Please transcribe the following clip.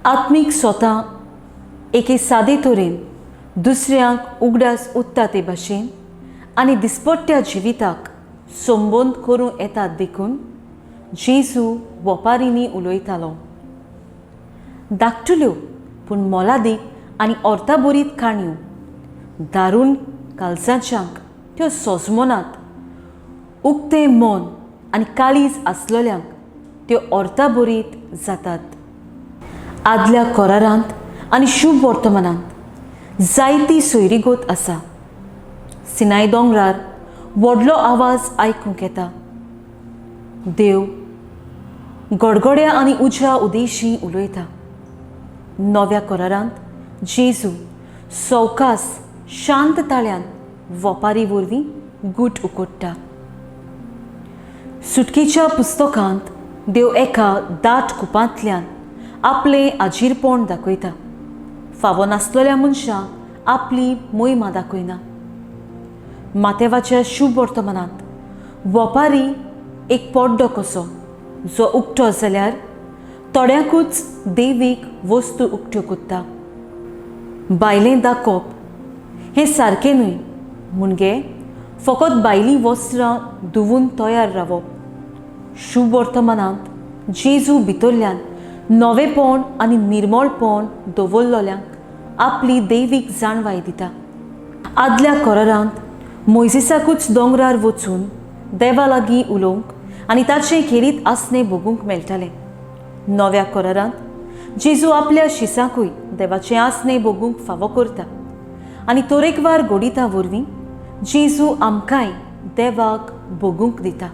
आत्मीक स्वता एके सादे तरेन दुसऱ्यांक उगडास उत्ता ते भाशेन आनी दिसपट्ट्या जिविताक संबंद करूं येतात देखून जेजू वपारींनी उलयतालो. धाकटुल्यो पूण मोलादीक आनी अर्ताभरीत काणयो दारून कालसाच्यांक त्यो सोजमनात. उक्तें मन आनी काळीज आसलेल्यांक त्यो अर्ताभरीत जातात. आदल्या करारांत आनी शुभ वर्तमानांत जायती सोयरीगत आसा. सिनाय दोंगरार व्हडलो आवाज आयकूंक येता. देव गडगड्या आनी उज्या उदेशी उलयता. नव्या करारांत जेजू सवकास शांत ताळ्यान वपारी वरवीं गूट उकोडटा. सुटकेच्या पुस्तकांत देव एका दाट कुपांतल्यान आपलें आजीरपण दाखयता. फावो नासलेल्या मनशांक आपली मोहिमा दाखयना. मातेवाच्या शुभ वर्तमानांत वपारी एक पड्डो कसो जो उक्तो जाल्यार थोड्यांकूच देवीक वस्तू उक्त्यो कोत्ता. बायलें दाखोवप हें सारकें न्हय मुणगे फकत बायलीं वस्त्रां धुवून तयार रावप. शुभ वर्तमानांत जेजू भितरल्यान नवेपण आनी निर्मळपण दवरलेल्यांक आपली दैवीक जाणवाय दिता. आदल्या करारांत मोयजेसाकूच दोंगरार वचून देवा लागीं उलोवंक आनी ताचें खेरीत आसणें भोगूंक मेळटालें. नव्या करारांत जेजू आपल्या शिसाकूय देवाचें आसणें भोगूंक फावो करता आनी तरेकवार गोडिता वरवीं जेजू आमकांय देवाक भोगूंक दिता.